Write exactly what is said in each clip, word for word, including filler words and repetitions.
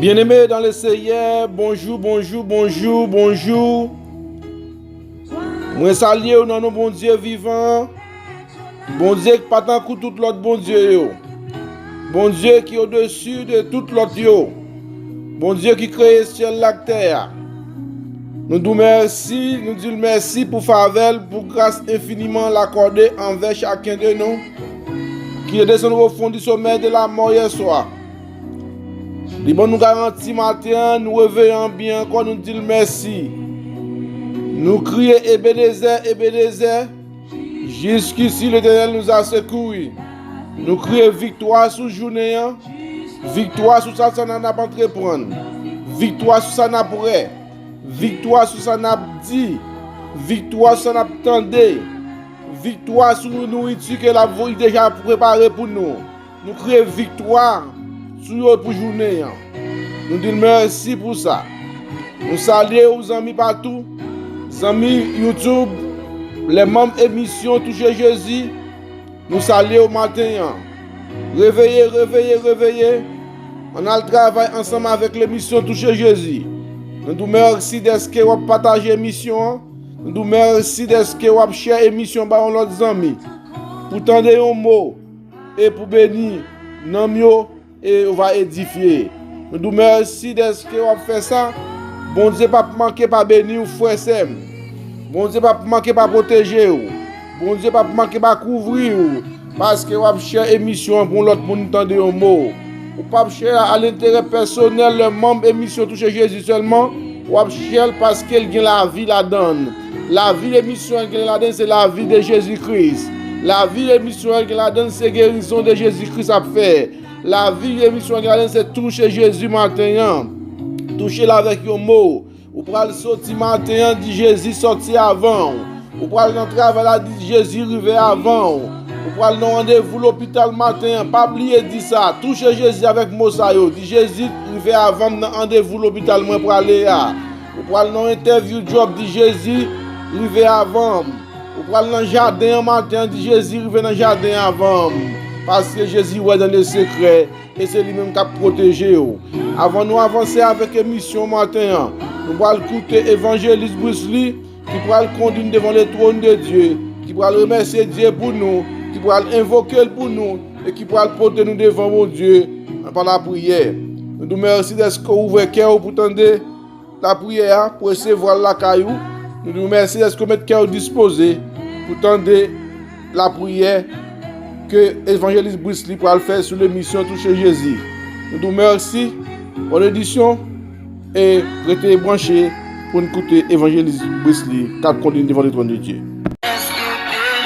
Bien-aimé dans le Seigneur, bonjou, bonjou, bonjou, bonjou. Mwen salye w nan non Bondye vivan an. Bondye ki pa tankou tout lòt bondye yo. Bondye ki odesi de tout lòt yo. Bondye ki kreye syèl la ak tè a. Nou di w mèsi, nou di l mèsi pou favè l, pou gras enfiniman l akòde anvè chaken de nou, ki te desann o fon di somè de lamò yè swa. Li ban nou garanti maten an, nou reveye anbyen ankò, nou di l mèsi. Nou kriye Ebenezè, Ebenezè, jiskisi Letènèl nou a sekouri. Nou kriye viktwa sou jounen an, viktwa sou sa, sa n ap antreprann, viktwa sou sa n ap wè, viktwa sou sa n ap di, viktwa sou sa n ap tande, viktwa sou nouriti ke l ap voye deja prepare pou nou. Nou kriye viktwa sou yo pou jounen an. Nou di l mèsi pou sa. Nou salye w zanmi patou, zanmi YouTube, lè manm emisyon Touche Jezi, nou salye w maten an. Reveye, reveye, reveye. Ann al travay ansanm avèk lemisyon Touche Jezi. Nou di w mèsi dèske w ap pataje emisyon an. Nou di w mèsi dèske w ap share emisyon ba yon lòt zanmi. Pou tande yon mo e pou beni nanm yo e yo va edifye. Nou di w mèsi dèske w ap fè sa. Bondye p ap manke pa beni w, frè, sè m. Bondye p ap manke pa pwoteje w. Bondye p ap manke pa kouvri w. Paske w ap share emisyon an pou yon lòt moun tande yon mo. Ou p ap share a lenterè pèsonèl lè manm emisyon Touche Jezi sèlman. W ap share l paske l gen lavi ladan l. Lavi emisyon an gen ladan l se lavi de Jezi Kris. Lavi emisyon an gen ladan l se gerizon de Jezi Kris ap fè. Lavi emisyon an gen ladan l se Touche Jezi maten an. Touche l avèk yon mo. Ou pral soti maten an, di Jezi soti avan w. Ou pral nan travay la, di Jezi rive avan w. Ou pral nan randevou lopital maten an, pa bliye di sa. Touche Jezi avèk mo sa yo. Di Jezi rive avan m nan randevou lopital mwen prale a. Ou pral nan entèvyou djòb, di Jezi rive avan m. Ou pral nan jaden an maten an, di Jezi rive nan jaden avan m. Paske Jezi wè dan le sekrè. E se li menm k ap pwoteje w. Avan nou avanse avèk emisyon maten an, nou pral koute Evanjelis Brisly ki pral kondui n devan le twòn de Dye, ki pral remèsye Dye pou nou, ki pral envoke l pou nou e ki pral pote nou devan Bondye pa lapriyè. Nou di w mèsi dèske w ouvè kè w pou tande lapriyè a, pou resevwa l lakay ou. Nou di w mèsi dèske w met kè w dispoze pou tande lapriyè ke Evanjelis Brisly pral fè sou lemisyon Touche Jezi. Nou di w mèsi, bòn edisyon, e rete branche pou n koute Evanjelis Brisly k ap kondui n devan le twòn de Dye.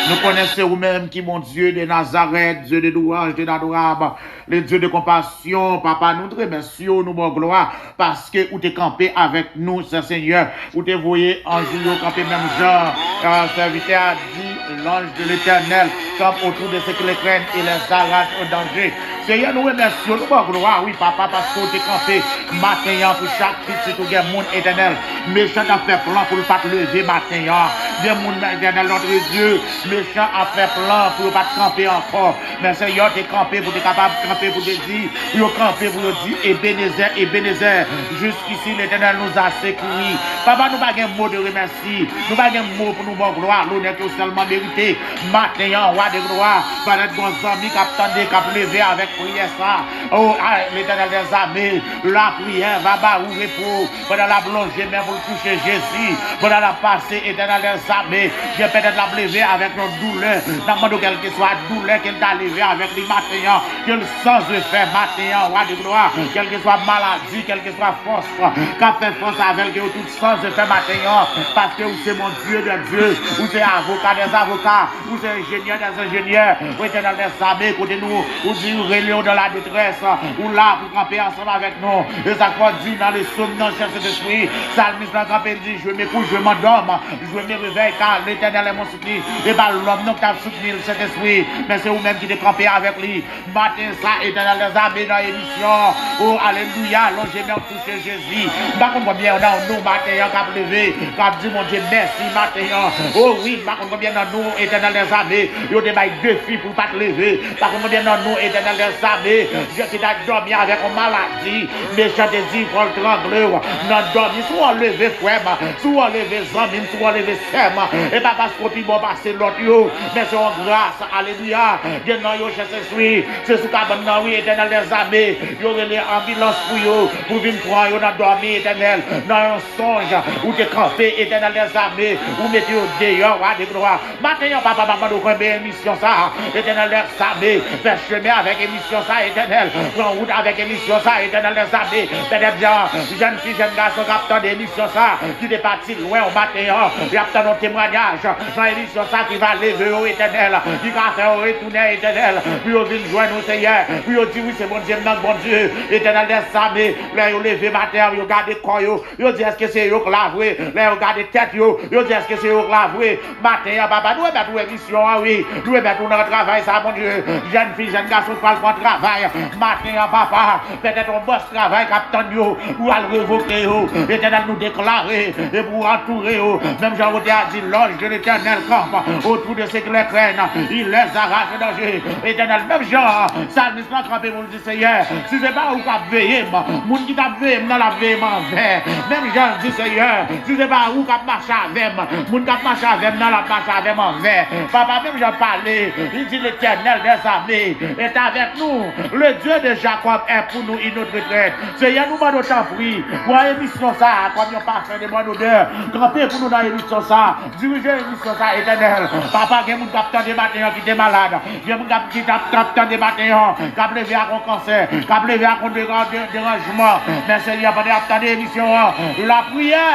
Nou konnen se ou menm ki Bondye de Nazarèt, Dye de louanj, Dye d'adorab, le Dye de konpasyon. Papa, nou te remèsye w, nou ba w glwa, paske ou te kanpe avèk nou, Sè Senyè. Ou te voye anj ou yo kanpe menm jan, euh, sèvitè a di, l'ange de l'Éternel campe autour de ceux qui le craignent et les arrache au danger. Senyè, nou remèsye w, nou ba w glwa, wi, papa, paske w te kanpe maten an pou chak pitit ou gen moun, Etènèl. Mechan t ap fè plan pou l pa t leve maten an. Gen moun, Etènèl, notre Dieu, mechan ap fè plan pou yo pa t kanpe ankò. Men Senyè, w te kanpe pou te kapab kanpe pou te di, pou yo kanpe pou yo di, Ebenezè, Ebenezè, jiskisi Letènèl nou a sekouri. Papa, nou pa gen mo de remèsi, nou pa gen mo pou nou ba w glwa, lonè ke w sèlman merite. Maten an, Wa de glwa, pandan gen yon zanmi k ap tande, k ap leve avèk priyè sa. O, a, Letènèl dèzame, lapriyè va ba ou repo. Pandan l ap lonje men pou l touche Jezi, pandan l ap pase, Etènèl dèzame, gen petèt l ap leve avèk yon doulè. N ap mande w, kèlkeswa doulè ke l ta leve avèk li maten an, ke l san efè maten an, Wa de glwa, kèlkeswa maladi, kèlkeswa fòs k ap fè fòs avè l, ke yo tout san efè maten an, paske ou se Bondye dè Dye, ou se avoka dèzavoka, ou se enjenyè dèzenjenyè, Etènèl dèzame, kote nou, ou di, rele w dans la détresse, ou la pou kanpe ansanm avèk nou. E sa k fè w di nan le sòm nan, chè Sentespri, salmis lan kanpe, li di, je me couche, je m'endorme, je me réveille. Fèy ka Letènèl lè mwen soutni, e pa lòm non ki t ap soutni l, Sentespri, men se ou menm ki te kanpe avèk li. Maten sa, Etènèl dèzame nan emisyon, o alelouya, lonje men w touche Jezi. M pa konn konbyen nan nou maten an k ap leve, k ap di Bondye mèsi maten an. O wi, m pa konn konbyen nan nou, Etènèl dèzame, yo te bay defi pou l pa t leve. M pa konn konbyen nan nou, Etènèl dèzame, ki t ap dòmi avèk yon maladi. Mechan te di fò l trangle w nan dòmi. Si w leve, frè m, si w leve, zanmi m, si w leve, sè m, e pa paske w pi bon pase lòt yo, men se yon gras. Alelouya. Gen nan yo, Sentespri, se sou kabann nan, wi, Etènèl dèzame, yo rele anbilans pou yo, pou vin pran yo nan dòmi, Etènèl, nan yon sonj, ou te kanpe, Etènèl dèzame, ou mete yo deyò, wa de glwa. Maten an, papa, m ap mande w kenbe emisyon sa a, Etènèl dèzame, fè chemen avèk emisyon sa a, Etènèl, pran wout avèk emisyon sa a, Etènèl dèzame, pètèt jan, jèn fi, jèn gason k ap tande emisyon sa a, ki te pati lwen w maten an, y ap tann yon temwayaj nan emisyon sa a ki va leve yo, Etènèl, ki ka fè yo retounen, Etènèl, pou yo vin jwenn ou, Seyè, pou yo di, wi, se Bondye m nan, Bondye, Etènèl dèzame, lè yo leve maten an, yo gade kò yo, yo di, èske se yo k la vre? Lè yo gade tèt yo, yo di, èske se yo k la vre? Maten an, papa, nou remèt ou emisyon an, wi. Nou remèt ou nan travay sa, Bondye. Jèn fi, jèn gason k pral pran travay maten an, papa, pètèt yon bòs travay k ap tann yo, ou al revoke yo. Etènèl, nou deklare, e pou antoure yo. Menm jan ou te a di, l'ange de l'Éternel campe autour de ceux qui le craignent, il les arrache au danger. Etènèl, menm jan salmis lan kanpe pou l di, Seyè, si se pa ou k ap veye m, moun ki t ap veye m nan, l ap veye m anvè. Menm jan l di, Seyè, si se pa ou k ap mache avè m, moun k ap mache avè m nan, l ap mache avè m anvè. Papa, menm jan pale, li di, Letènèl dèzame est avec nous, le Dieu de Jacob est pour nous une autre retraite. Seyè, nou mande w tanpri, pran emisyon sa a kòm yon pafen de bòn odè. Kanpe pou nou nan emisyon sa a. Dirije emisyon sa a, Etènèl. Papa, gen moun k ap tande maten an ki te malad. Gen moun k ap, ki t ap, t ap tande maten an, k ap leve ak yon kansè, k ap leve ak yon dera-, de-, deranjman. Men Seyè, pandan y ap tande emisyon an, lapriyè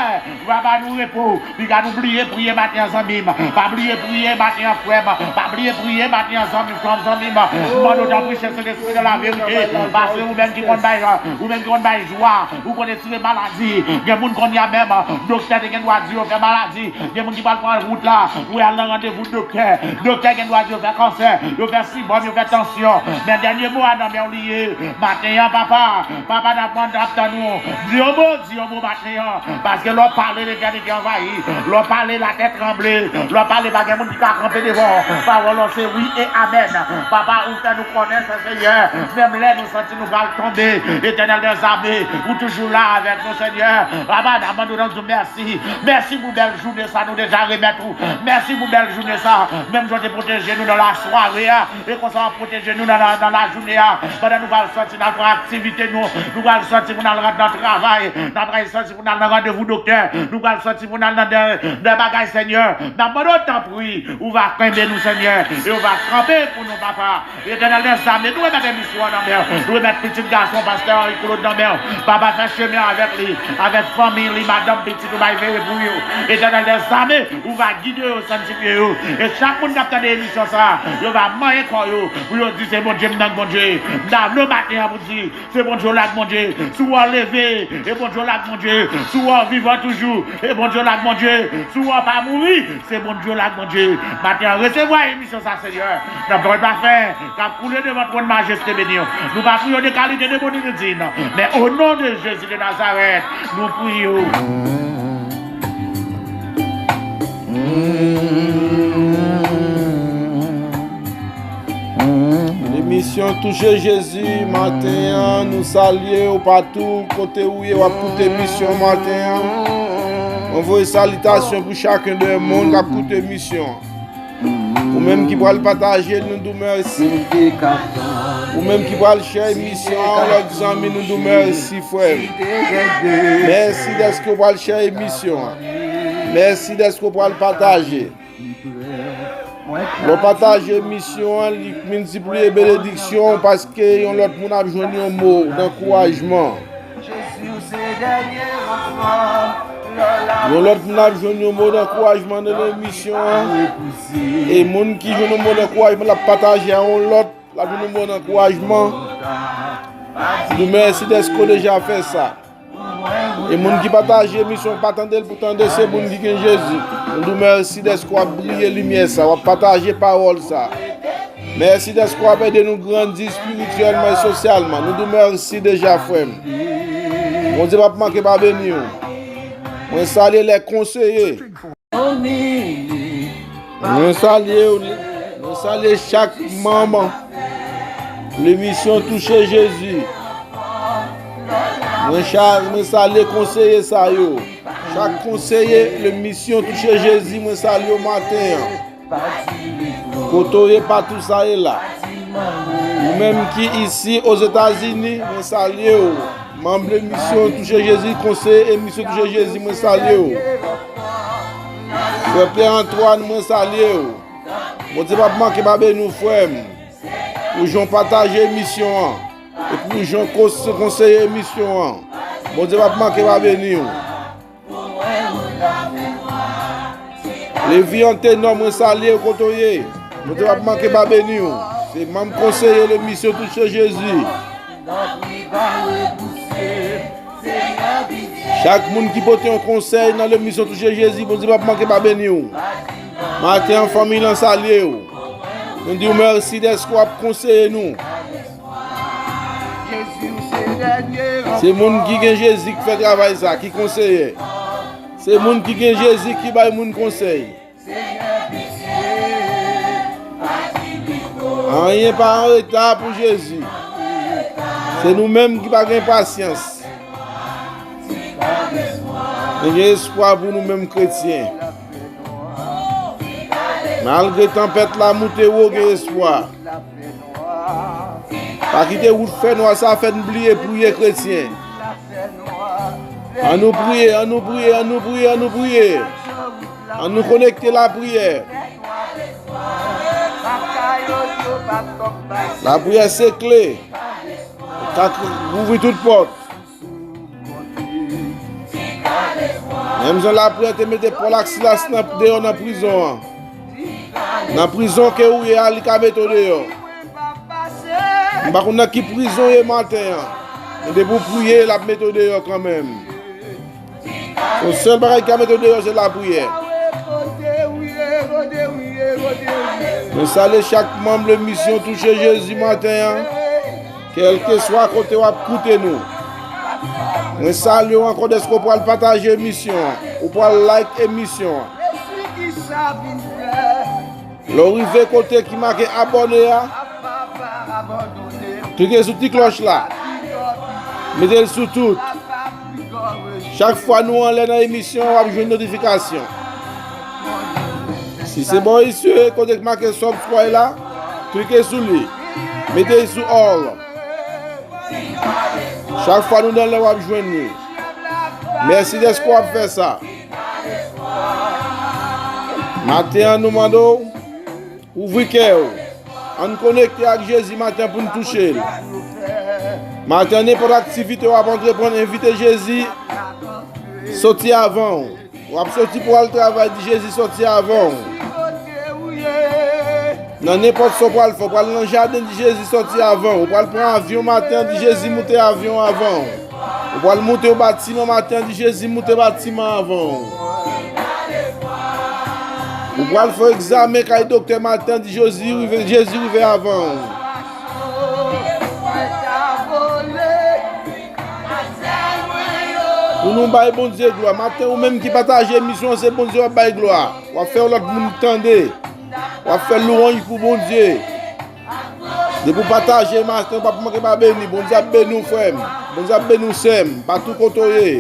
va ba nou repo. Piga nou bliye priye maten an, zanmi m. Pa bliye priye maten an, frè m. Pa bliye priye maten an, zanmi m, zanmi m. Mande w tanpri, Sentespri de la verite. Paske ou menm ki konn bay, ou menm ki konn bay jwa, ou konn retire maladi. Gen moun kounye a menm, doktè te gen dwa di yo fè maladi. Gen moun ki pral pran wout la pou y al nan randevou doktè. Doktè gen dwa di yo fè kansè, yo fè sibòm, yo fè tansyon. Men dènye mo a nan men w li ye. Maten an, papa, papa, n ap mande, n ap tann ou. Di yon mo, di yon mo maten an. Paske lè w pale, letènite anvayi. Lè w pale, latè tranble. Lè w pale, pa gen moun ki ka kanpe devan w. Pawòl ou se wi e amèn. Papa, ou fè nou konnen sa, Seyè. Menm lè nou santi nou pral tonbe, Etènèl dèzame, ou toujou la avèk nou, Seyè. Papa, n ap mande w nan di w mèsi. Mèsi pou bèl jounen sa nou deja remèt ou. Mèsi pou bèl jounen sa. Menm jan w te pwoteje nou nan lasware a, e konsa w ap pwoteje nou nan, nan, nan lajounen a. Pandan nou pral sòti, n al pran aktivite nou, nou pral sòti pou n al rant nan travay, n ap pral sòti pou n al nan randevou doktè, nou pral sòti pou n al nan de, de bagay, Senyè. N ap mande w tanpri, ou va kenbe nou, Senyè, e ou va kanpe pou nou, papa. Etènèl dèzame, nou remèt emisyon an nan men w. Nou remèt pitit gason pastè Henri Claude nan men w. Papa, fè chemen avèk li, avèk fanmi li, madanm, pitit ou bay veye pou yo. Etènèl dèzame, ou va gide yo, sanntifye yo. E chak moun k ap tande emisyon sa a, yo va manyen kò yo pou yo di se Bondye m nan k Bondye. N a vle maten an pou di, se Bondye w la k Bondye. Si w leve, e Bondye w la k Bondye. Si w vivan toujou, e Bondye w la k Bondye. Si w pa mouri, se Bondye w la k Bondye. Maten an, resevwa emisyon sa, Senyè. Nan pawòl pafen k ap koule devan twòn majeste beni w. Nou pa priye w de kalite de bon ni de din. Men o non de Jezi de Nazarèt, nou priye w. Emisyon Touche Jezi, maten an, nou salye w patou kote ou ye, w ap koute emisyon maten an. Mwen voye salitasyon pou chaken de moun k ap koute emisyon an. Ou menm ki pral pataje, nou di w mèsi. Ou menm ki pral share emisyon an, lòt zanmi, nou di w mèsi, frè m. Mèsi dèske w pral share emisyon an. Mèsi dèske w pral pataje. Lè w pataje emisyon an, li miltipliye benediksyon w, paske yon lòt moun ap jwenn yon mo dankourajman. Yon lòt moun ap jwenn yon mo dankourajman nan emisyon an. E moun ki jwenn yon mo dankourajman, l ap pataje a yon lòt, l ap jwenn yon mo dankourajman. Nou mèsi dèske w deja fè sa. E moun ki pataje emisyon pa tande l pou tande, se moun ki gen Jezi. Nou di w mèsi dèske w ap briye limyè sa, w ap pataje pawòl sa. Mèsi dèske w ap ede nou grandi espirityèlman e sosyalman. Nou di w mèsi deja, frè m. Bondye p ap manke pa beni w. Mwen salye lè konseye. Mwen salye w, mwen salye chak manm lemisyon Touche Jezi. Mwen, cha- mwen salye konseye sa yo. Chak konseye lemisyon Touche Jezi, mwen salye w maten an. Kote w ye, patou sa ye la. Ou menm ki isi Ozetazini, mwen salye w. Manm emisyon Touche Jezi, konseye emisyon Touche Jezi, mwen salye w. Frè Pierre Antoine, mwen salye w. Bondye p ap manke pa beni w, frè m. Pou jan w pataje emisyon an. E pou jan w kons- konseye emisyon an. Bondye p ap manke pa beni w. Levi Antenò, mwen salye w kote w ye. Bondye p ap manke pa beni w. Se manm konseye lemisyon Touche Jezi. Chak moun ki pote yon konsèy nan lemisyon Touche Jezi, Bondye p ap manke pa beni w. Maten an, fanmi lan salye w. Nou di w mèsi dèske w ap konseye nou. Se moun ki gen Jezi ki fè travay sa, ki konseye. Se moun ki gen Jezi ki bay moun konsèy. Anyen pa an reta pou Jezi. Se nou menm ki pa gen pasyans. Men gen espwa pou nou menm kretyen. Malgre tanpèt la moute wo, gen espwa. Pa kite wout fènwa sa fè n bliye priye, kretyen. Ann nou priye, ann nou priye, ann nou priye, ann nou priye. Ann nou konekte lapriyè. Lapriyè se kle. Ka k- ouvri tout pòt. Menm jan lapriyè te mete Pòl ak Silas nan, deyò nan prizon an. Nan prizon ke ou ye a, li ka mete w deyò. M pa konn nan ki prizon w ye maten an. Men depi w priye, l ap mete w deyò kanmenm. Yon sèl bagay ki ka mete w deyò, se lapriyè. Mwen salye chak manm lemisyon Touche Jezi maten an. Kèlkeswa kote w ap koute nou, mwen salye w ankò dèske w pral pataje emisyon an, ou pral like emisyon an. Lè w rive kote ki make abòne a, klike sou ti klòch la, mete l sou tout. Chak fwa nou anlè nan emisyon an, w ap jwenn notifikasyon. Si se bò isit, kote k make subscribe la, klike sou li. Mete l sou all. Chak fwa nou nan lè w ap jwenn li. Mèsi dèske w ap fè sa. Maten an, nou mande w, ouvri kè w. Ann konekte ak Jezi maten pou n touche l. Maten an, nenpòt aktivite w ap antreprann, envite Jezi soti avan w. W ap soti pou w al travay, di Jezi soti avan w. Nan nenpòt sa w pral fè, w pral nan jaden, di Jezi soti avan w. W pral pran avyon maten an, di Jezi moute avyon avan w. W pral moute yon batiman maten an, di Jezi moute batiman avan w. W pral fè egzamen kay doktè maten an, di Jezi rive, Jezi rive avan w. Pou nou bay Bondye glwa. Maten, ou menm ki pataje emisyon an, se Bondye w ap bay glwa. W ap fè yon lòt moun tande. W ap fè lwanj pou Bondye. Depi w pataje maten, w p ap manke pa beni. Bondye ap beni w, frè m. Bondye ap beni w, sè m. Patou kote w ye.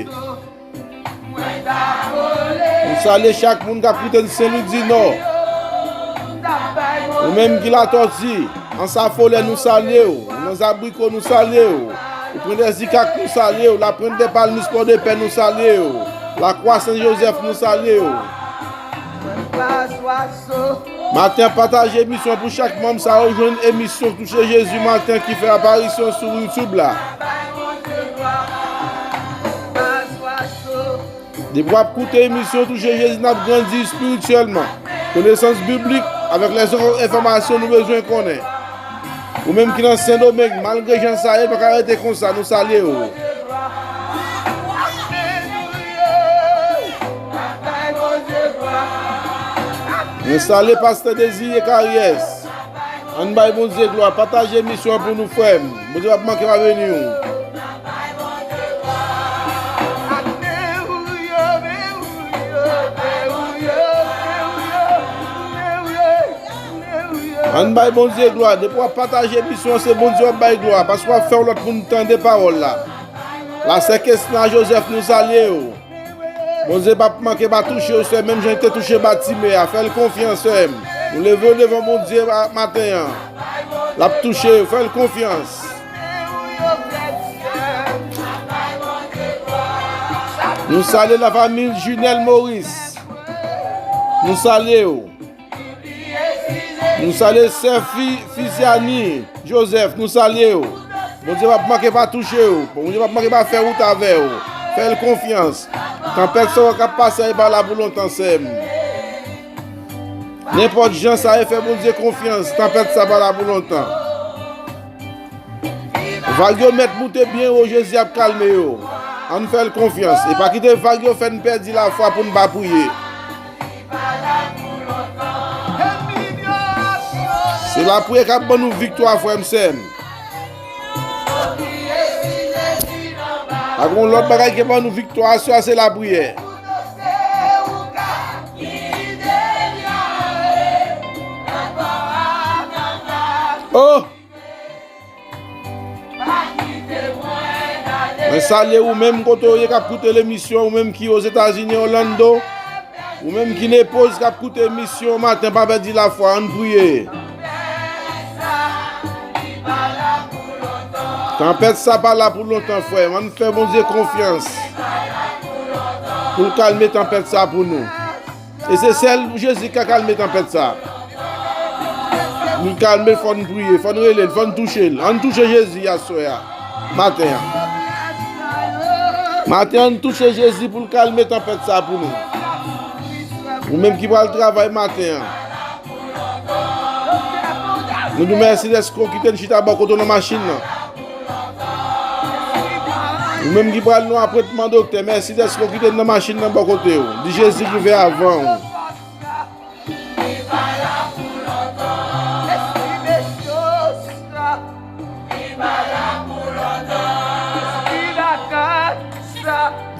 M salye chak moun k ap koute n Sen Lwi di Nò. Ou menm ki Latòti, Ansa Folè, nou salye w. Nan Zabriko, nou salye w. Ou pran Dèzikak, nou salye w. Laprent dè Palmis, Pòdepè, nou salye w. Lakwa Sen Jozèf, nou salye w. Maten an, pataje emisyon pou chak manm sa yo jwenn emisyon Touche Jezi maten ki fè aparisyon sou YouTube la. Depi w ap koute emisyon Touche Jezi, n ap grandi espirityèlman. Konesans biblik avèk lèzòt enfòmasyon nou bezwen konnen. Ou menm ki nan Sendomeng, malgre jan sa ye, pa ka rete konsa, nou salye w. Mwen salye Pastè Désiré Carriès. Ann bay Bondye glwa. Pataje emisyon an pou nou, frè m. Bondye p ap manke pa beni w. Ann bay Bondye glwa. Depi w ap pataje emisyon an, se Bondye w ap bay glwa, paske w ap fè yon lòt moun tande pawòl la. Lasè Kesna Joseph, nou salye w. Bondye p ap manke pa touche w, sè, menm jan l te touche Batime a. Fè l konfyans, sè m. Nou leve w devan Bondye a maten an. L ap touche w, fè l konfyans. Nou salye lafanmi Junel Maurice. Nou salye w. Nou salye sè Fi-, Fisiani Joseph, nou salye w. Bondye p ap manke pa touche w. Bondye p ap manke pa fè wout avè w. Fè l konfyans. Tanpèt sa w k ap pase a, li pa la pou lontan, sè m. Nenpòt jan sa ye, fè Bondye konfyans. Tanpèt sa pa la pou lontan. Vag yo mèt moute byen wo, Jezi ap kalme yo. Ann fè l konfyans. E pa kite vag yo fè n pèdi lafwa pou n pa priye. Se lapriyè k ap ban nou viktwa, frè m, sè m. Pa gen yon lòt bagay ki ban nou viktwa aswè a, se lapriyè. Oh! Mwen salye ou menm kote w ye k ap koute lemisyon, ou menm ki Ozetazini, Orlando, ou menm ki Nepoz k ap koute emisyon maten, pa pèdi lafwa, ann priye. Tanpèt sa pa la pou lontan, frè m. Ann fè Bondye konfyans pou l kalme tanpèt sa pou nou. E se sèl Jezi k ka kalme tanpèt sa. Pou l kalme, fò n priye, fò n rele l, fò n touche l. Ann touche Jezi aswè a, maten an. Maten an, ann touche Jezi pou l kalme tanpèt sa pou nou. Ou menm ki pral travay maten an, nou di w mèsi dèske w kite n chita bò kote w nan machin nan. Ou menm ki pral nan apwentman doktè, mèsi dèske w kite n nan machin nan bò kote w. Di Jezi rive avan w.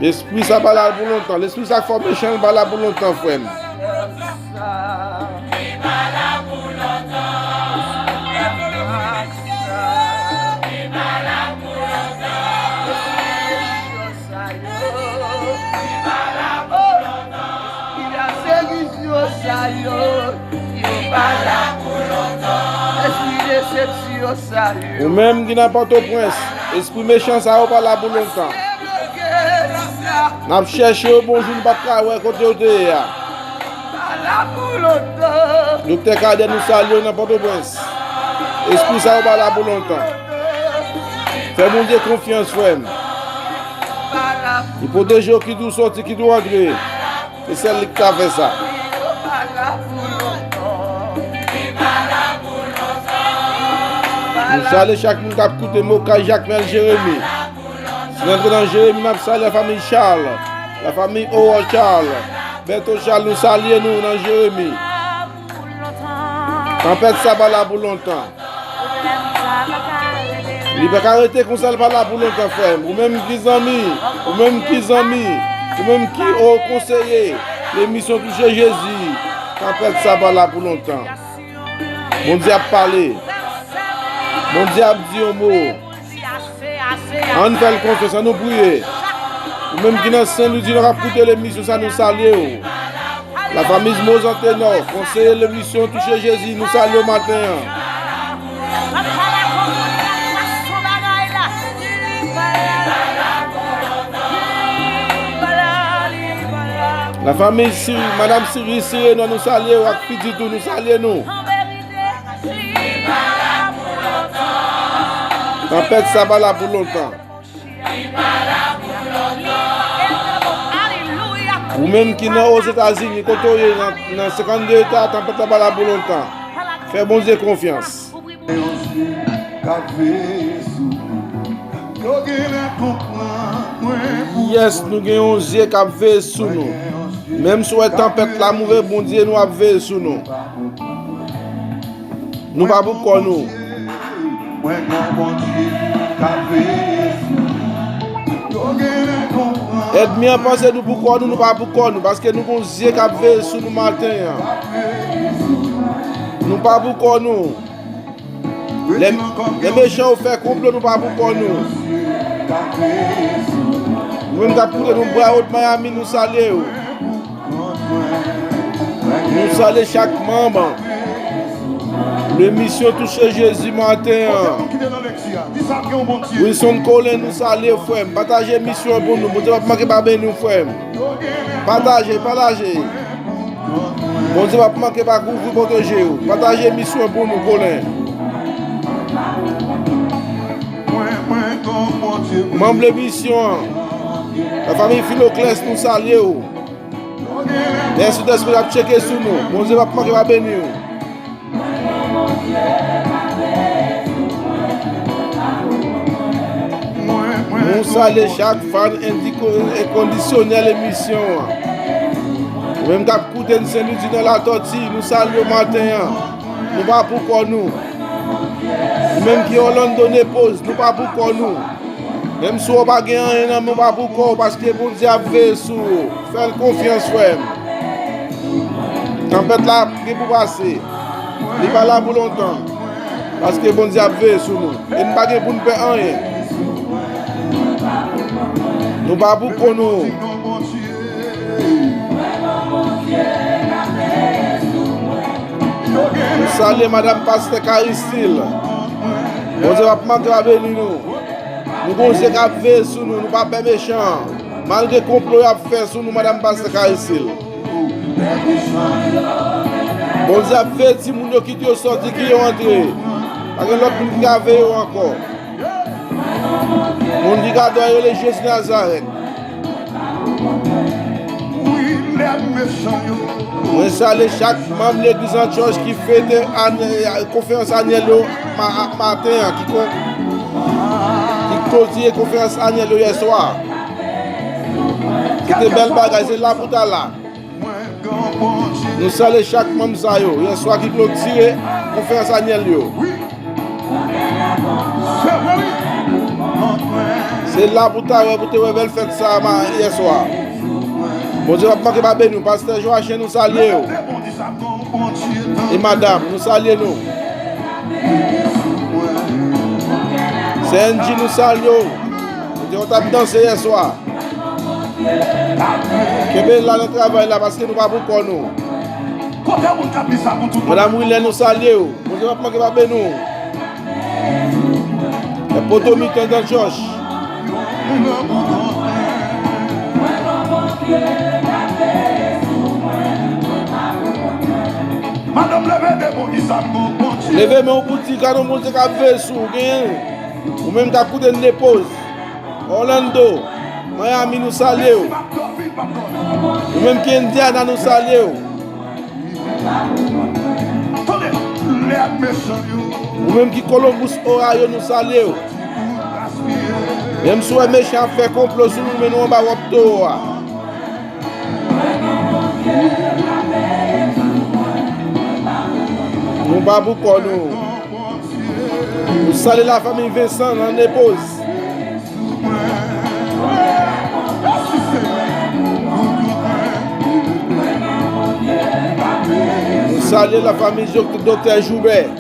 Lespri sa pa la pou lontan. Lespri sa k fè w mechan, li pa la pou lontan, frè m. Ou menm ki nan Pòtoprens, espri mechan sa yo pa la pou lontan. N ap chèche yo, bonjou, nou pa t ka wè kote yo te ye a. Doktè Kadè, nou salye w nan Pòtoprens. Espri sa yo pa la pou lontan. Fè Bondye konfyans, frè m. Li pwoteje w kit ou soti, kit ou antre. Se sèl li ki ka fè sa. Nou salye chak moun k ap koute m, Okay, Jakmèl, Jeremi. Si n antre nan Jeremi, n ap salye lafanmi Charles, lafanmi Oro Charles, Bèto Charles, nou salye nou nan Jeremi. Tanpèt sa pa la pou lontan. Li pa ka rete konsa, li pa la pou lontan, frè m. Ou menm ki zanmi, ou menm ki zanmi, ou menm ki o konseye, lemisyon Touche Jezi, tanpèt sa pa la pou lontan. Bondye ap pale. Bondye ap di yon mo. Ann fè l konfyans, ann nou priye. Ou menm ki nan Sen Lwi di Nò k ap koute lemisyon sa, nou salye w. Lafanmi Mozan Tenò, konseye lemisyon Touche Jezi, nou salye w maten an. Lafanmi Siri, madanm Siri, Sireno, nou salye w ak pitit ou, nou salye nou. Tanpèt sa pa la pou lontan. Ou menm ki nan Ozetazini, kote w ye, nan, nan senkannde eta, tanpèt la pa la pou lontan. Fè Bondye konfyans. Yes, nou gen yon zye k ap veye sou nou. Menm si w wè tanpèt la moute, Bondye nou ap veye sou nou. Nou pa pou kò nou. Ènmi an panse nou pou kò nou, nou pa pou kò nou, paske nou gon zye k ap veye sou nou maten an. Nou pa pou kò nou. Lè, lè mechan yo fè konplo, nou pa pou kò nou. Nou menm k ap koute nou, Broward Miami, nou salye w. Nou salye chak manm. Lemisyon Touche Jezi maten an. Wilson Colin, nou salye w, frè m. Pataje emisyon an pou nou. Bondye p ap manke pa beni w, frè m. Pataje, pataje. Bondye p ap manke pa kouvri, pwoteje w. Pataje emisyon an pou nou, Colin. Manm lemisyon an, lafanmi Filoclès, nou salye w. Lè Sentespri ap tcheke sou nou, Bondye p ap manke pa beni w. Nou salye chak fan endiko-, enkondisyonèl emisyon an. Ou menm k ap koute n Sen Lidi nan Latòti, nou salye w maten an. Nou pa pou kò nou. Ou menm ki Orlando, Nepoz, nou pa pou kò nou. Menm si w pa gen anyen nan men w, pa pou kò w, paske Bondye ap veye sou ou. Fè l konfyans, frè m. Tanpèt la ap gen pou pase. Li pa la pou lontan. Paske Bondye ap veye sou nou. E n pa gen pou n pè anyen. Nou pa pou kò nou. Nou salye madanm pastè Karistil. Bondye p ap manke pa beni nou. Nou gon zye k ap veye sou nou, nou pa pè mechan an. Malgre konplo y ap fè sou nou, madanm pastè Karistil. Bondye ap veye timoun yo, kite yo sòti, kite yo antre. Pa gen lòt moun ki ka veye yo ankò. Moun ki ka adore yo rele Jezi Nazarèt. Mwen salye chak manm legliz Antyoch ki fete ane-, konferans anyèl yo ma-, maten an, ki kon-, ki klotire konferans anyèl yo yè swa. Se te bèl bagay, se la pou ta la. Nou salye chak manm sa yo, yè swa ki klotire konferans anyèl yo. Se la pou ta wè, pou te wè bèl fèt sa a ma-, yè swa. Bondye p ap manke pa beni w. Pastè Joachim, nou salye w. E madanm, nou salye nou. Sè Angie, nou salye w. Kote w t ap danse yè swa. Kenbe la nan travay la, paske nou pa pou kò nou. Madanm Wilè, nou salye w. Bondye p ap manke pa beni w. E poto mitan nan chèch. Leve men w pou di, gade yon Bondye k ap veye sou ou, genyen. Ou menm k ap koute n Nepoz, Orlando, Miami, nou salye w. Ou menm ki Indiana, nou salye w. Ou menm ki Columbus, Ohio, nou salye w. Menm si w wè mechan ap fè konplo sou nou, men nou anba wòb towo a. Nou pa pou kò nou. Nou salye lafanmi Vincent nan Nepoz. Nou salye lafanmi Doktè Joubert,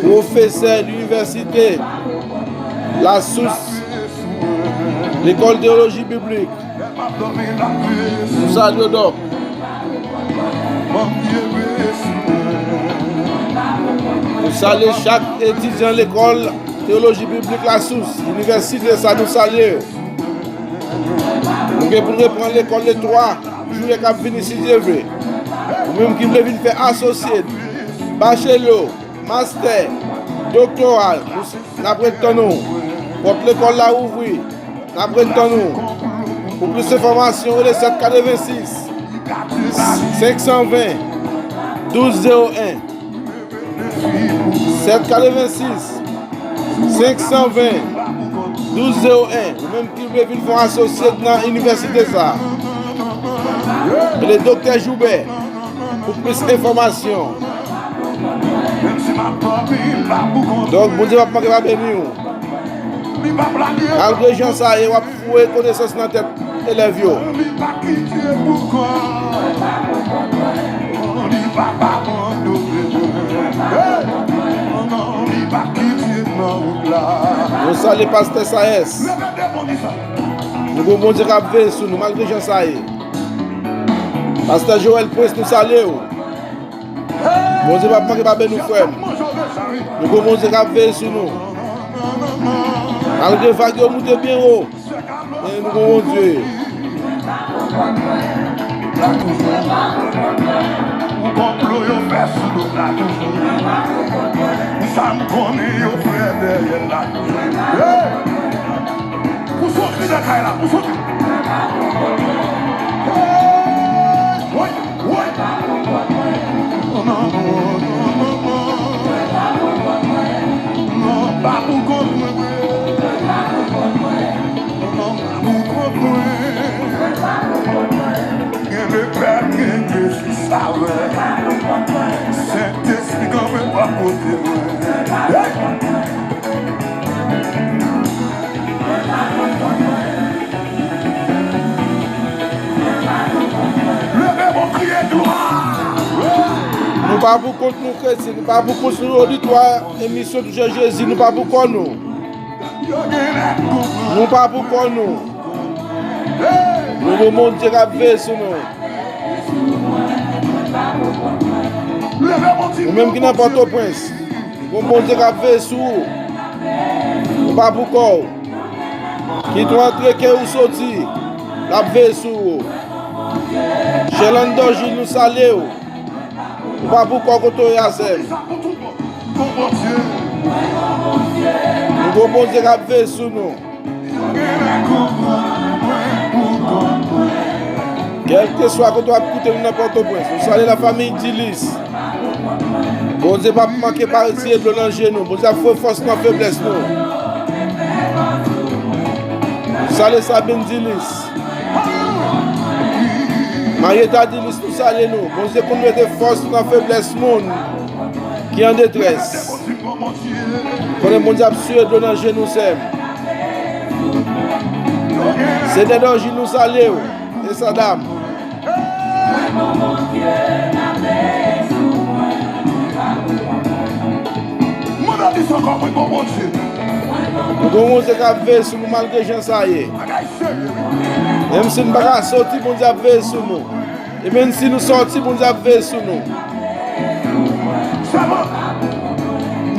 pwofesè linivèsite Lasous, lekòl teyoloji biblik. Nou salye w, Dòk. Nou salye chak etidyan lekòl teyoloji biblik Lasous, inivèsite sa, nou salye yo. Nou gen pou n reprann lekòl le twa jiyè k ap vini, si Dye vle. Ou menm ki vle vin fè asosye, bachelo, mastè, doktora, nou, n ap ret tann ou. Pòt lekòl la ouvri. N ap ret tann ou. Pou plis enfòmasyon, rele sèt katrevensis, senk san ven, douz zewo en. Sèt katrevensis, senk san ven, douz zewo en. Ou menm ki vle vin fè yon asosye nan inivèsite sa a. Rele Doktè Joubert pou plis enfòmasyon. Donk, Bondye p ap manke pa beni w. Malgre jan sa ye, w ap foure konesans nan tèt elèv yo. Nou salye Pastè Sayès. Nou gon Bondye k ap veye sou nou, malgre jan sa ye. Pastè Joel Prince, nou salye w. Bondye p ap manke pa beni w, frè m. Nou gon Bondye k ap veye sou nou. Malgre vag yo moute byen wo, men nou gon Bondye. Konplo yo fè sou nou la toujou. Sa m konnen yo fè dèyè la. Hey! Pou sot li nan kay la, pou sot li. Hey! Woy, woy. Non, non, non, non, non. Non, pa pou kont mwen, mwen. Non, pa pou kont mwen. Gen lepè, gen Jezi Savè. Sentespri kanpe bò kote mwen. Hey! Leve men w, kriye glwa. Nou pa pou kont nou, kretyen, nou pa pou kont nou, oditwa emisyon Touche Jezi, nou pa pou kò nou. Nou pa pou kò nou. Nou gon Bondye k ap veye sou nou. Ou menm ki nan Pòtoprens, gon Bondye k ap veye sou ou. Ou pa pou kò w. Kit ou antre, ke ou soti, l ap veye sou ou. Sherlando Gilles, nou salye w. Ou pa pou kò kote w ye a, sè m. Nou gon Bondye k ap veye sou nou. Kèlkeswa kote w ap koute nou nan Pòtoprens, nou salye lafanmi Dilis. Bondye p ap manke pa retire dlo nan je nou. Bondye ap foure fòs nan feblès nou. Nou salye Sabine Dilis. Marieta Dilis, nou salye nou. Bondye konn mete fòs nan feblès moun ki an detrès. Konnen Bondye ap siye dlo nan je nou, sè m. Senatè Dòji, nou salye w. E sa dam. Mwen ap di sa ankò, mwen gon Bondye. Nou gon Bondye k ap veye sou nou malgre jan sa ye. Bagay serye, wi. Menm si n pa ka soti, Bondye ap veye sou nou. E menm si nou sòti, Bondye ap veye sou nou.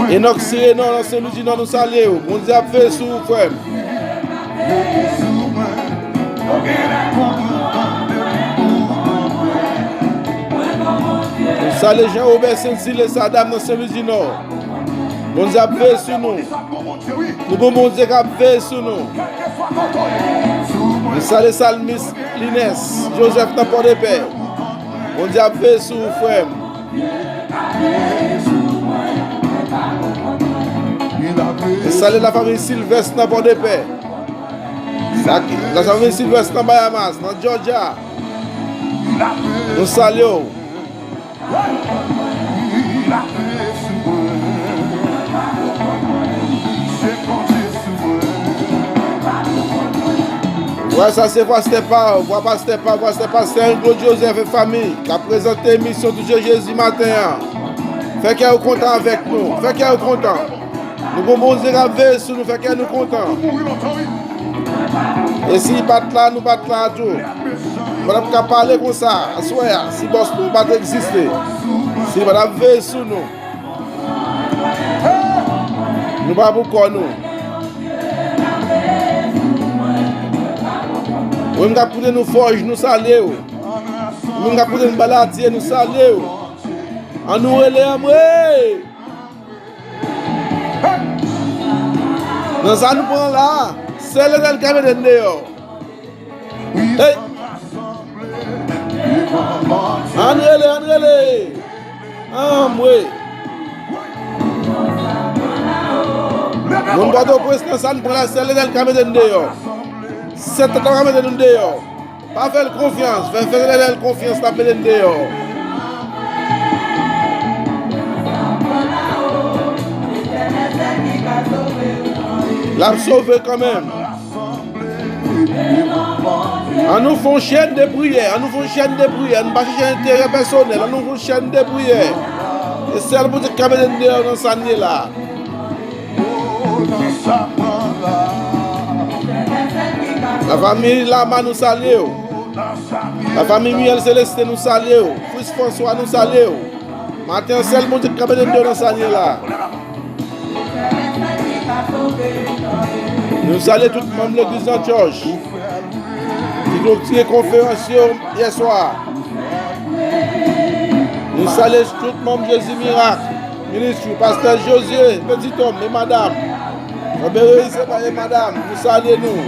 Enòk Sirenò nan Sen Lwi di Nò, nou salye w. Bondye ap veye sou ou, frè m. Nou salye Jan Wobè Sent Sil e sa dam nan Sen Lwi di Nò. Bondye ap veye sou nou. Nou gon Bondye k ap veye sou nou. Nou salye salmis Linès Joseph nan Pòdepè. Bondye ap veye sou ou, frè m. Nou salye lafanmi Silvès nan Pòdepè. Lafanmi Silvès nan Bayamas, nan Georgia. Nou salye w. Vwa sa se vwa Stè Paw, vwa pastè Paw, vwa se pastè Claude Joseph e fanmi k ap prezante emisyon Touche Jezi maten an. Fè kè w kontan avèk nou, fè kè w kontan. Nou gon Bondye k ap veye sou nou, fè kè nou kontan. E si li pa t la, nou pa t la tou. Nou pa t ap ka pale konsa aswè a, si bòs nou pa t egziste. Si li pa t ap veye sou nou. Nou pa pou kò nou. Ou menm k ap koute nou Fòj, nou salye w. Ou menm k ap koute nou Baladye, nou salye w. Ann nou rele anmwe! Nan sa nou pran la, sèl Letènèl ka mete n deyò. Hey! Ann rele, ann rele! Anmwe! Moun Pòtoprens, nan sa nou pran la, sèl Letènèl ka mete n deyò. Sèt tan ka mete nou deyò. Pa fè l konfyans. Fè, fè Letènèl konfyans, l ap mete n deyò. L ap sove kanmenm. An nou fè yon chèn de priyè, an nou fè yon chèn de priyè, an nou pa chèche enterè pèsonèl, an nou fè yon chèn de priyè. Se sèl Bondye k ka mete n deyò nan sa n ye la. Lafanmi Lama, nou salye w. Lafanmi Miel Célestin, nou salye w. Fritz François, nou salye w. Maten an, sèl Bondye k ka mete n deyò nan sa n ye la. Nou salye tout manm legliz nan chèch ki te konferans yo yèswa. Nou salye tout manm Jezi Mirak Ministry, pastè José Petit Homme e madanm. Frè Béréus e madam, nou salye nou.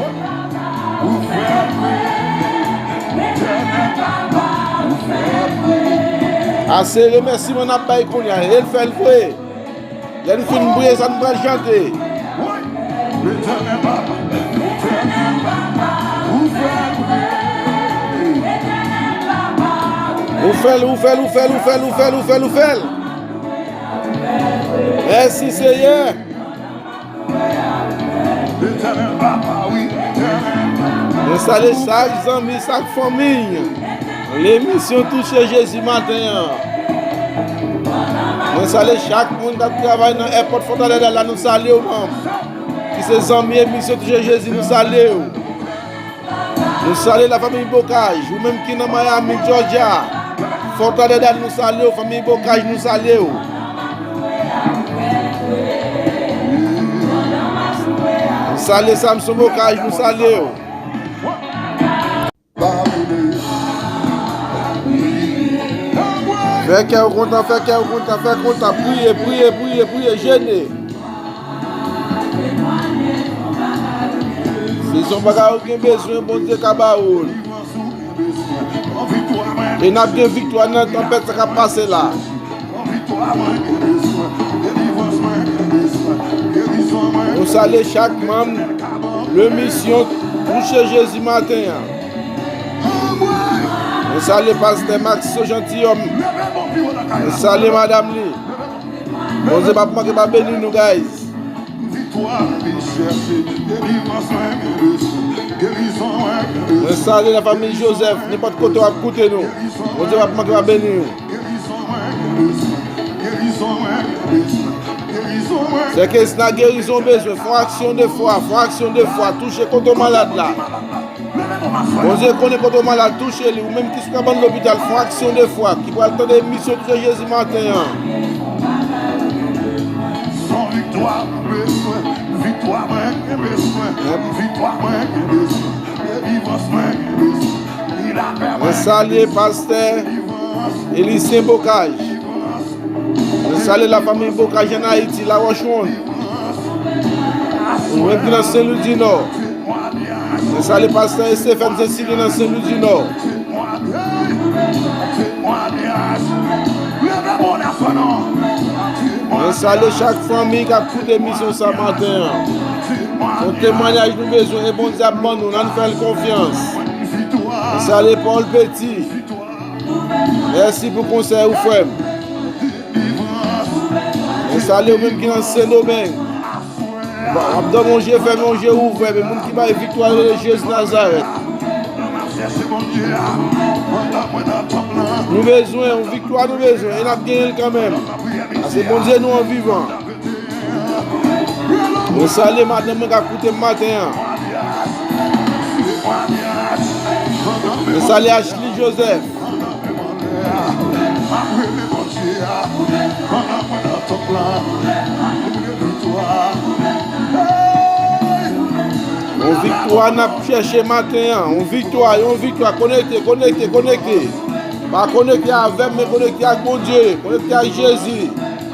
Ase remèsiman n ap bay kounye a, e l fè l vre. Lè n fin priye sa, n pral chante. Ou fè l, ou fè l, ou fè l, ou fè l, ou fè l, ou fè l, ou fè l. Mèsi, Seyè. Mwen salye chak zanmi, chak fanmi. Lemisyon Touche Jezi maten an. Mwen salye chak moun k ap travay nan èpòt Fòtalèdal la, nou salye w, manm. Ki se zanmi emisyon Touche Jezi, nou salye w. Nou salye lafanmi Bokaj, ou menm ki nan Miami, Georgia. Fòtalèdal, nou salye w, fanmi Bokaj, nou salye w. Nou salye Samson Bokaj, nou salye w. Fè kè w kontan, fè kè w kontan, fè kontan. Priye, priye, priye, priye, jene. Si se yon bagay ou gen bezwen, Bondye ka ba ou l. E n ap gen viktwa nan tanpèt sa k ap pase la. Nou salye chak manm lemisyon Touche Jezi maten an. Nou salye pastè Maxo Gentilhomme. Nou salye madanm li. Bondye p ap manke pa beni nou, guys. Mwen salye lafanmi Joseph, nenpòt kote w ap koute nou. Bondye p ap manke pa beni w. Sèke si nan gerizon w bezwen, fè yon aksyon de fwa, fè yon aksyon de fwa, touche kote w malad la. Bondye konnen kote w malad, touche li. Ou menm ki sou kabann lopital, fè yon aksyon de fwa, ki pral tande emisyon Touche Jezi maten an. Se yon viktwa mwen bezwen, viktwa mwen gen bezwen, viktwa mwen gen bezwen, delivrans mwen gen bezwen, milakè mwen gen bezwen. Mwen salye pastè Elisyen Bokaj. Mwen salye lafanmi Bokaj ann Ayiti, Lawòch Wonn. Ou menm ki nan Sen Lwi di Nò. Mwen salye pastè Estefèn Sensilyen nan Sen Lwi di Nò. Mwen salye chak fanmi k ap koute emisyon sa maten an. Se yon temwayaj nou bezwen e Bondye ap ban nou l, ann fè l konfyans. Mwen salye Paul Petit. Mèsi pou konsèy ou, frè m. Mwen salye w menm ki nan Sendomeng. W ap dòmi yon je fèmen, yon je ouvè, men moun ki bay viktwa rele Jezi Nazarèt. Nou bezwen yon viktwa, nou bezwen, e n ap genyen l kanmenm. Paske Bondye nou an vivan. Mwen salye madanm mwen k ap koute m maten an. Mwen salye Ashley Joseph. Yon viktwa n ap chèche maten an. Yon viktwa, yon viktwa. Konekte, konekte, konekte. Pa konekte avè m, men konekte ak Bondye. Konekte ak Jezi.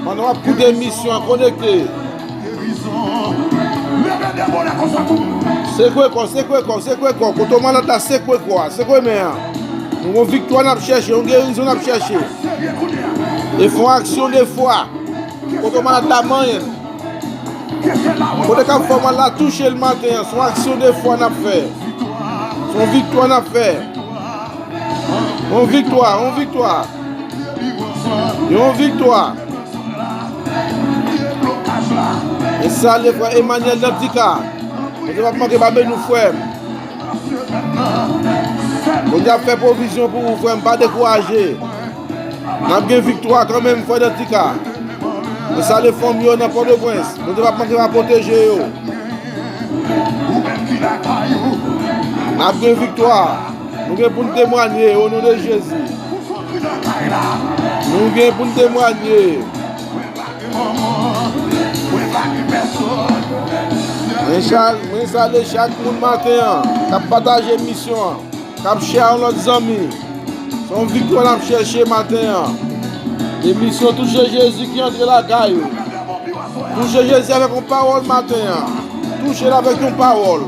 Pandan w ap koute emisyon an, konekte. Sekwe kò, sekwe kò, sekwe kò. Kote w malad la, sekwe kò a, sekwe men an. Nou gon viktwa n ap chèche, yon gerizon n ap chèche. E fè yon aksyon de fwa. Kote w malad la, manyen l. Kote k ap fè w mal la, touche l maten an. Se yon aksyon de fwa n ap fè. Se yon viktwa n ap fè. Yon viktwa, yon viktwa. Yon viktwa. E salye frè Emmanuel Dantika. Bondye p ap manke ba men nou, frè m. Bondye ap fè pwovizyon pou ou, frè m, pa dekouraje. N ap gen viktwa kanmenm, frè Dantika. Mwen salye fanmi yo nan Pòtoprens. Bondye p ap manke pa pwoteje yo. N ap gen viktwa. Nou gen pou n temwanye o non de Jezi. Nou gen pou n temwanye. Mwen sal-, mwen salye chak moun maten an k ap pataje emisyon an, k ap share yon lòt zanmi. Se yon viktwa n ap chèche maten an. Emisyon Touche Jezi ki antre lakay ou. Touche Jezi avèk yon pawòl maten an. Touche l avèk yon pawòl.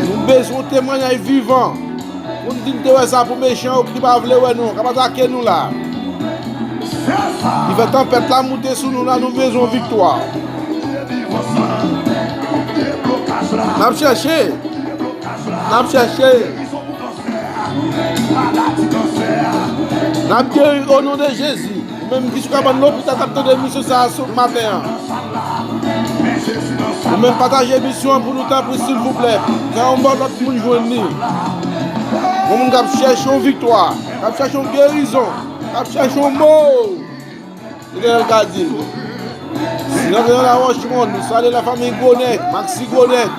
Nou bezwen yon temwanyaj vivan. Pou n di n te wè sa pou mechan yo ki pa vle wè nou, k ap atake nou la. Ki fè tanpèt la moute sou nou la, nou bezwen yon viktwa. N ap chèche. N ap chèche. N ap geri o non de Jezi. Ou menm ki sou kabann lopital k ap tande emisyon sa a sou maten an. Ou menm pataje emisyon an pou nou tanpri silvouplè. Fè yon bon lòt moun jwenn li. Yon moun k ap chèche yon viktwa, k ap chèche yon gerizon, k ap chèche yon mo. Letènèl ka di l. Si n antre nan Lawòchmòn, nou salye lafanmi Gwonèg, Maxi Gwonèg.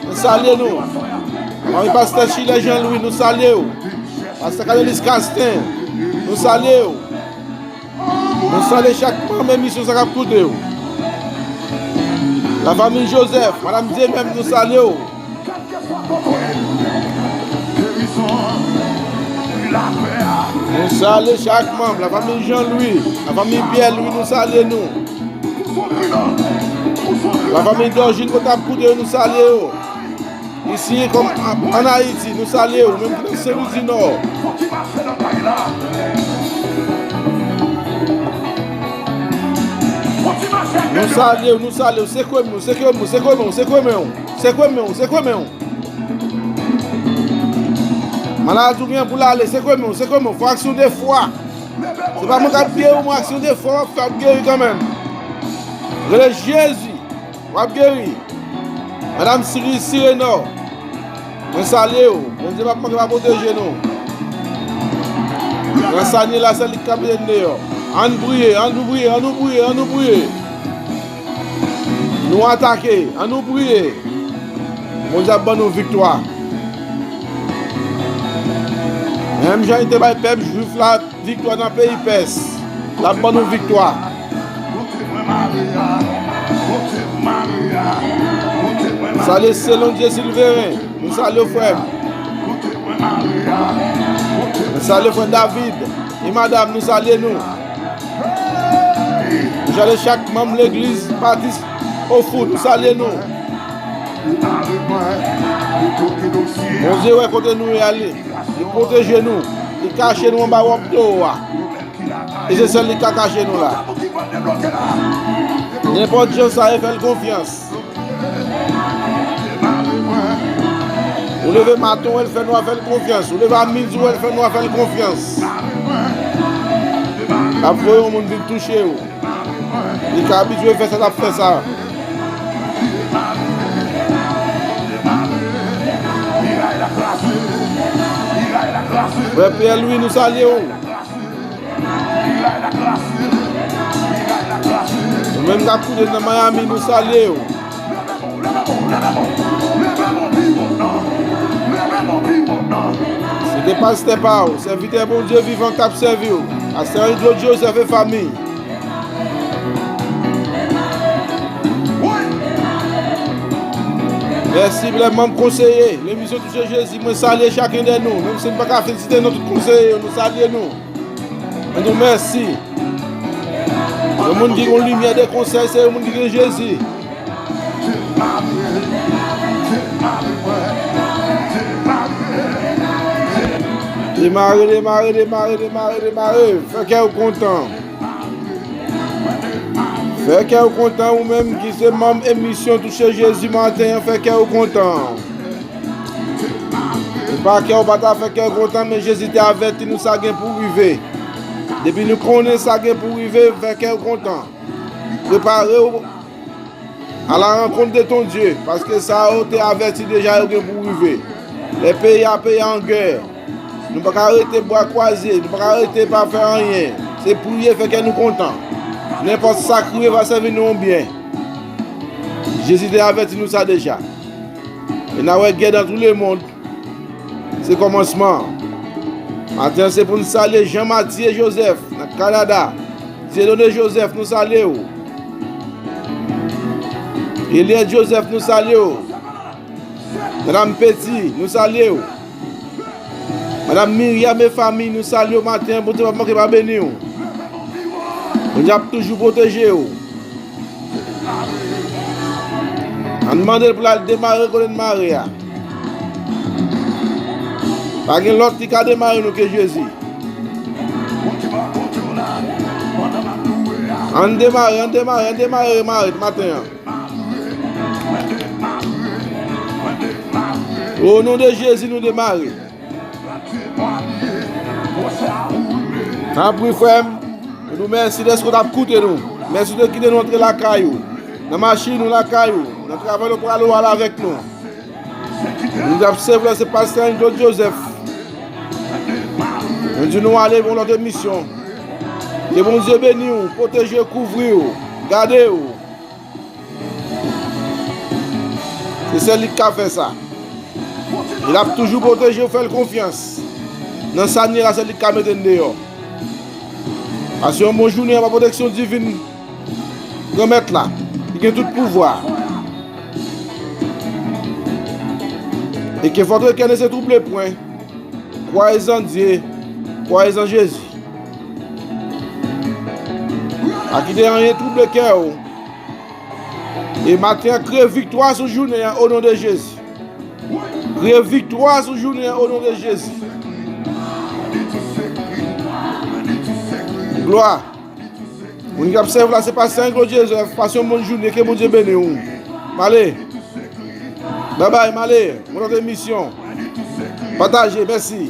Nou salye nou. Fanmi pastè Chilè Jean Louis, nou salye w. Pastè Kanelis Kasten, nou salye w. Nou salye chak manm emisyon sa k ap koute w. Lafanmi Joseph, Madanm Dyemèm, nou salye w. Nou salye chak manm, lafanmi Jean Louis, lafanmi Pierre Louis, nou salye nou. Lafanmi Dorjin, kote ap koute yo, nou salye yo. Isi, kòm an, an Ayiti, nou salye w, menm ki nan Sen Lwi di Nò. Nou salye w, nou salye w, sekwe men w, sekwe men w, sekwe men w, sekwe men w, sekwe men w, sekwe men w. Maladi w gen pou l ale, sekwe men w, sekwe men w, fè aksyon de fwa. Se pa mwen k ap geri w, mwen aksyon de fwa w ap fè, w ap geri kanmenm. Rele Jezi. W ap geri. Madanm Siri, Sirenò, mwen salye w. Bondye p ap manke pa pwoteje nou. Frè Sanye la, se li k ap mete n deyò. Ann priye, ann priye, ann priye, ann priye. Nou atake, ann nou priye. Bondye ap ban nou viktwa. Menm jan li te bay pèp jwif la, viktwa nan peyi Pès. L ap ban nou viktwa. Salye Selondye Silverin. Nou salye w, frè m. Nou salye frè David e madanm, nou salye nou. Nou salye chak manm legliz Batis Ofou, nou salye nou. Bondye wè kote nou ye ale. Li pwoteje nou. Li kache nou anba wòb towo a. E se sèl li k ka kache nou la. Nenpòt jan sa ye, fè l konfyans. Ou leve maten, w wè l fè nwa, fè l konfyans. Ou leve a midi, w wè l fè nwa, fè l konfyans. L ap voye yon moun vin touche w. Li ka abitye fè sa, l ap fè sa. Frè Pierre Louis, nou salye w. Ou menm k ap koute nan Miami, nou salye w. Se te pastè pa w, sèvitè Bondye vivan k t ap sèvi w. Pastè Andro Joseph e fanmi. Mèsi, lè manm konseye. Lemisyon Touche Jezi, mwen salye chaken dè nou. Menm si n pa ka felisite non tout konseye yo, nou salye nou. Mwen di w mèsi. Yon moun ki gen limyè de konsèy, se yon moun ki gen Jezi. Demare, demare, demare, demare, demare. Fè kè w kontan. Fè kè w kontan, ou menm ki se manm emisyon Touche Jezi maten an, fè kè w kontan. Pa kè w pa ta fè kè w kontan, men Jezi te avèti nou sa gen pou rive. Depi nou konnen sa gen pou rive, fè kè w kontan. Prepare w à la rencontre de ton Dieu, paske sa yo te avèti deja yo gen pou rive. Lè peyi a, peyi a an gè. Nou pa ka rete bra kwaze, nou pa ka rete pa fè anyen. Se priye fè kè nou kontan. Nenpòt sa k rive va sèvi nou yon byen. Jezi te avèti nou sa deja. E n a wè gè dans tout le monde. Se kòmansman. Maten an, se pou n salye Jean Mathieu Joseph nan Kanada. Dieudonné Joseph, nou salye w. Eliette Joseph, nou salye w. Madam Petit, nou salye w. Madam Myriam e fanmi, nou salye w maten an. Bondye p ap manke pa beni w. Bondye ap toujou pwoteje w. Ann mande l pou l al demare kote n mare a. Pa gen lòt ki ka demare nou ke Jezi. Ann demare, ann demare, ann demare, mare maten an. O non de Jezi, nou demare. Tanpri, frè m, nou di w mèsi dèske w t ap koute nou. Mèsi de kite nou antre lakay ou, nan machin ou, lakay ou, nan travay ou pral ou al avèk nou. Nou t ap sèvi la, se pastè Jean Claude Joseph. Nou di nou ale pou yon lòt emisyon. Ke Bondye beni w, pwoteje w, kouvri w, gade w. Se sèl li k ka fè sa. E l ap toujou pwoteje w, fè l konfyans. Nan sa n ye la, se li k ka mete n deyò. Pase yon bon jounen anba pwoteksyon divin Granmèt la, ki gen tout pouvwa. Et que votre cœur ne se trouble point. Croyez en Dieu, croyez en Jésus. Pa kite anyen twouble kè w. E maten an, kreye viktwa sou jounen an, o non de Jezi. Kreye viktwa sou jounen an, o non de Jezi. Glwa. Moun ki ap sèvi la, se pastè Jean Claude Joseph. Pase yon bon jounen, ke Bondye beni w. M ale. Babay, m ale. Yon lòt emisyon. Pataje, mèsi.